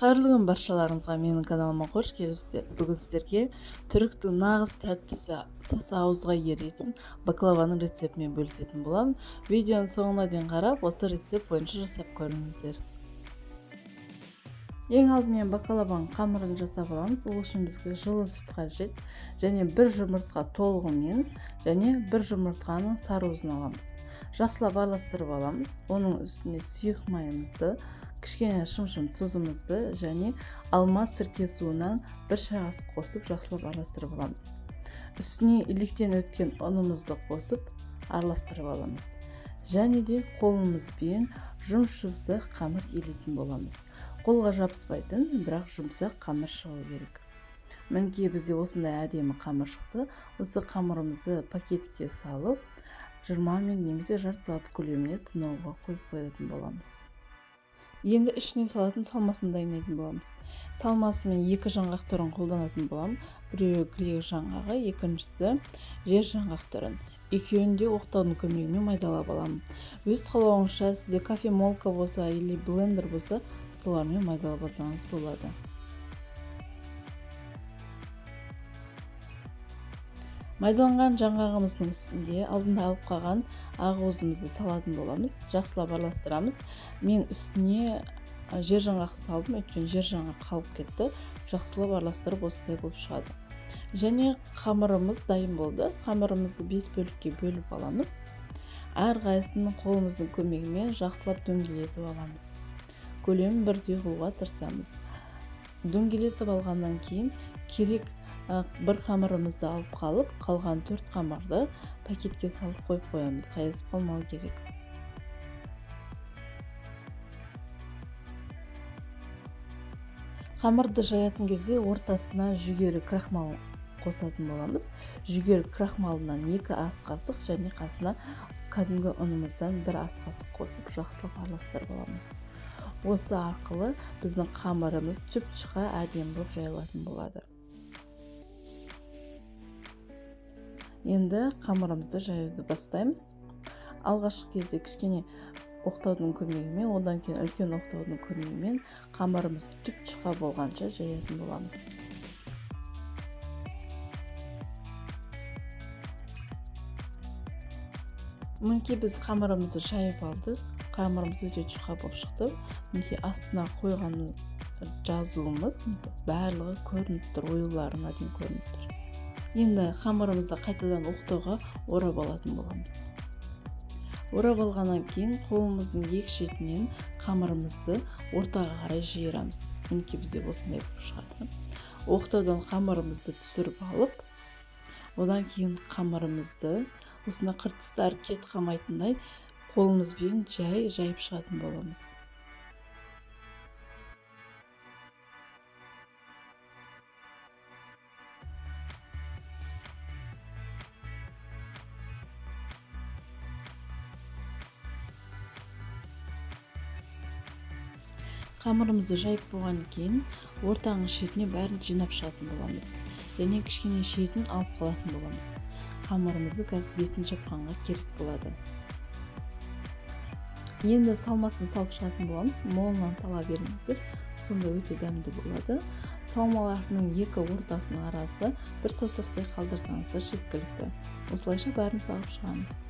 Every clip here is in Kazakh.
Қайырлы күн баршаларыңызға, менің каналыма қош келіпсіздер. Бүгін сіздерге түріктің нағыз тәттісі, сасы ауызға еритін баклаваның рецептімен бөлісетін боламын. Видеоның соңына дейін қарап, осы рецепт бойынша жасап көріңіздер. Ең алдымен баклаваның қамырын жасап аламыз. Ол үшін бізге жылы сүт қажет және бір жұмыртқа толығымен және бір жұмыртқаның сарыуызын аламыз. Жақсылап араластырып аламыз. Оның үстіне сұйық майымызды, кішкене шымшым тұзымызды және алма сірке суынан бір шай қасық қосып жақсылап араластырып аламыз. Үстіне илектен өткен ұнымызды қосып араластырып аламыз. Және де қолымызбен жұмсақ қамыр илейтін боламыз. Қолға жабыспайтын, бірақ жұмсақ қамыр шығу керек. Мінекей бізде осындай әдемі қамыр шықты. Осы қамырымызды пакетке салып, 20 минут немесе жарты сағат көлеміне тынығуға қойып қоятын боламыз. Енді ішіне салатын салмасын дайындайтын боламыз. Салмасымен екі жаңғақ түрін қолданатын боламын. Біреуі грек жаңғағы, екіншісі жер жаңғақ түрін. Екеуін де оқтаудың көмегімен майдалап аламын. Өз қалауыңызша, сізде кофемолка болса или блендер болса, солармен майдалап алсаңыз болады. Майдаланған жаңғағымыздың үстінде алдында алып қалған ақуызымызды салатын боламыз. Жақсылап араластырамыз. Мен үстіне жер жаңғақ салдым, өйткені жер жаңғақ қалып кетті. Жақсылап араластырып осындай болып шығады. Және қамырымыз дайын болды. Қамырымызды 5 бөлікке бөліп аламыз. Әрқайсысын қолымыздың көмегімен жақсылап дөңгелетіп аламыз. Көлемін бірдей қылуға тырысамыз. Дөңгелетіп алғаннан кейін керек бір қамырымызды алып қалып, қалған 4 қамырды пакетке салып қойып қоямыз. Қайысып қалмау керек. Қамырды жаятын кезде ортасына жүгері крахмал қосатын боламыз. Жүгері крахмалынан 2 ас қасық және қасына кәдімгі ұнымыздан 1 ас қасық қосып жақсылап араластырып аламыз. Осы арқылы біздің қамырымыз жұп-жұқа әдемі болып жайылатын болады. Енді қамырымызды жаюды бастаймыз. Алғашқы кезде кішкене оқтаудың көмегімен, одан кейін үлкен оқтаудың көмегімен қамырымыз жұп-жұқа болғанша жаятын боламыз. Мінекей біз қамырымызды жайып алдық. Қамырымыз өте жұқа болып шықты. Мінекей астына қойған жазуымыз барлығы көрініп тұр, оюларына дейін көрініп тұр. Енді қамырымызды қайтадан оқтауға орап алатын боламыз. Орап алғаннан кейін қолымыздың екі шетінен қамырымызды ортаға қарай жиырамыз. Мінекей бізде осындай болып шығады. Оқтаудан қамырымызды түсіріп алып, одан кейін қамырымызды осында қыртыстар кет қалмайтындай қолымызбен жай жайып шығатын боламыз. Қамырымызды жайып болғаннан кейін ортаңғы шетіне бәрін жинап шығатын боламыз. Және кішкене шетін алып қалатын боламыз. Қамырымызды қазір бетін жапқанға керек болады. Енді салмасын салып шығатын боламыз. Молынан сала беріңіздер, сонда өте дәмді болады. Салмаларының екі ортасының арасы бір саусақтай қалдырсаңыздар жеткілікті. Осылайша бәрін салып шығамыз.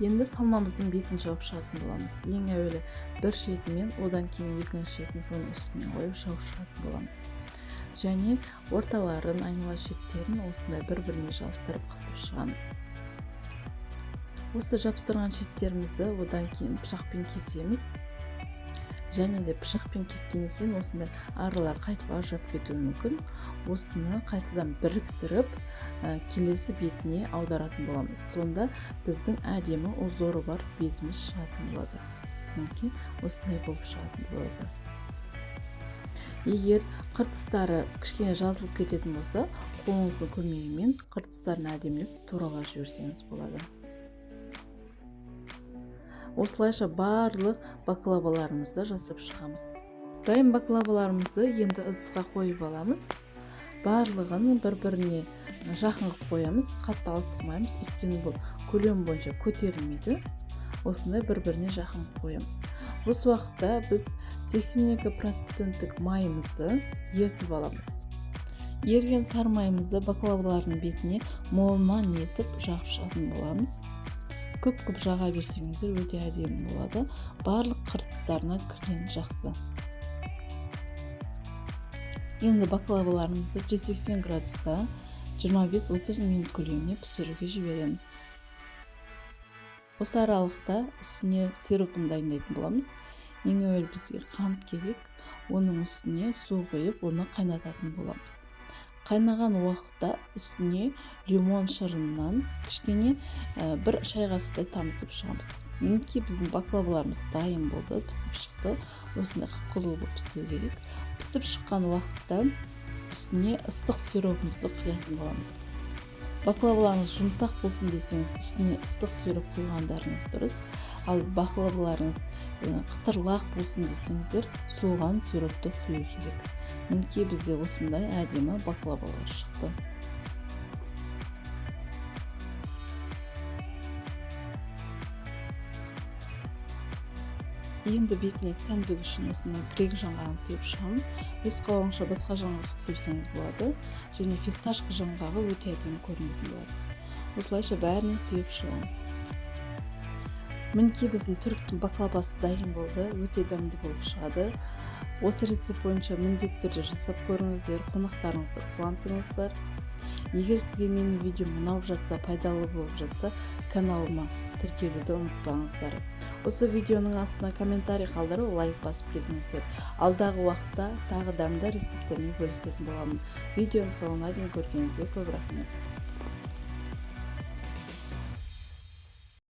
Енді салмамыздың бетін жауып шығатын боламыз. Ең әуелі бір шетімен, одан кейін екінші шетін соның үстіне қойып жауып шығатын боламыз. Және орталарын, айнала шеттерін осындай бір-біріне жабыстырып қысып шығамыз. Осы жабыстырған шеттерімізді одан кейін пышақпен кесеміз. Және де пышақпен кескеннен кейін осындай аралар қайтып ажырап кетуі мүмкін. Осыны қайтадан біріктіріп, келесі бетіне аударатын боламыз. Сонда біздің әдемі узоры бар бетіміз шығатын болады. Мінекей осындай болып шығатын болады. Егер қыртыстары кішкене жазылып кететін болса, қолыңыздың көмегімен қыртыстарын әдемілеп туралап жіберсеңіз болады. Осылайша барлық баклаваларымызды жасап шығамыз. Дайын баклаваларымызды енді ыдысқа қойып аламыз. Барлығын бір-біріне жақын қылып қоямыз, қатты алыс қылмаймыз, өйткені бұл көлем бойынша көтерілмейді. Осындай бір-біріне жақын қоямыз. Осы уақытта біз 82% майымызды ерітіп аламыз. Еріген сары майымызды баклавалардың бетіне молынан етіп жағып шығатын боламыз. Көп-көп жаға берсеңіздер өте әдемі болады. Барлық қыртыстарына кірген жақсы. Енді баклаваларымызды 180 градуста 25-30 минут көлеміне пісіруге жібереміз. Осы аралықта үстіне сиропын дайындайтын боламыз. Ең әуелі бізге қант керек, оның үстіне су құйып, оны қайнататын боламыз. Қайнаған уақытта үстіне лимон шырынынан кішкене бір шай қасықтай тамызып шығамыз. Мінекей біздің баклаваларымыз дайын болды, пісіп шықты. Осындай қып-қызыл болып пісу керек. Пісіп шыққан уақытта үстіне ыстық сиропымызды құятын боламыз. Баклаваларыңыз жұмсақ болсын десеңіз, үстіне ыстық сироп құйғандарыңыз дұрыс. Ал баклаваларыңыз қытырлақ болсын десеңіздер, суыған сиропты құю керек. Мінекей бізде осындай әдемі баклавалар шықты. Енді бетіне сәндік үшін осындай грек жаңғағын сеуіп шығамын. Өз қалауыңызша басқа жаңғақты сепсеңіз болады. Және фисташка жаңғағы өте әдемі көрінетін болады. Осылайша бәріне сеуіп шығамыз. Мінекей біздің түріктің баклавасы дайын болды, өте дәмді болып шығады. Осы рецепт бойынша міндетті түрде жасап көріңіздер, қонақтарыңызды қуантыңыздар. Егер сізге менің видеом ұнап жатса, пайдалы болып жатса, каналыма тіркелуді ұмытпаңыздар. Осы видеоның астына комментарий қалдырып, лайк басып кетіңіздер. Алдағы уақытта тағы дәмді рецепттермен бөлісетін боламын. Видеоның соңына дейін көргеніңізге көп рахмет.